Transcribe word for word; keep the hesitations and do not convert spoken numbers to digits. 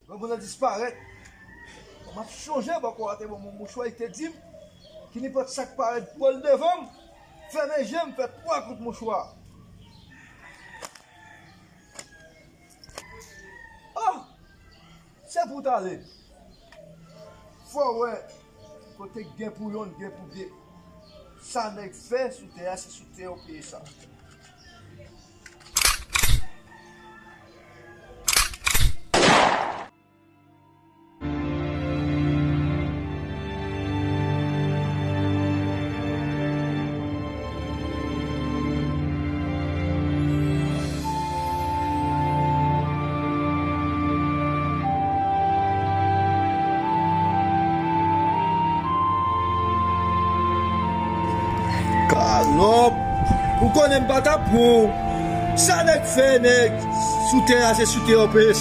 Lè moun nan disparèt, m ap chonje bòkò a te ban m yon mouchwa, li te di m ki nenpòt sa k parèt bò l devan m, fèmen je m, fè twa kout mouchwa. Oh! Se pou w t ale. Fò w wè kote k gen pou yonn, gen pou de. Sa nèg fè sou tè a, se sou tè yo peye sa. Kalòp! Ou konnen m pa t ap pran w. Sa nèg fè, nèg sou tè a, se sou tè yo peye sa.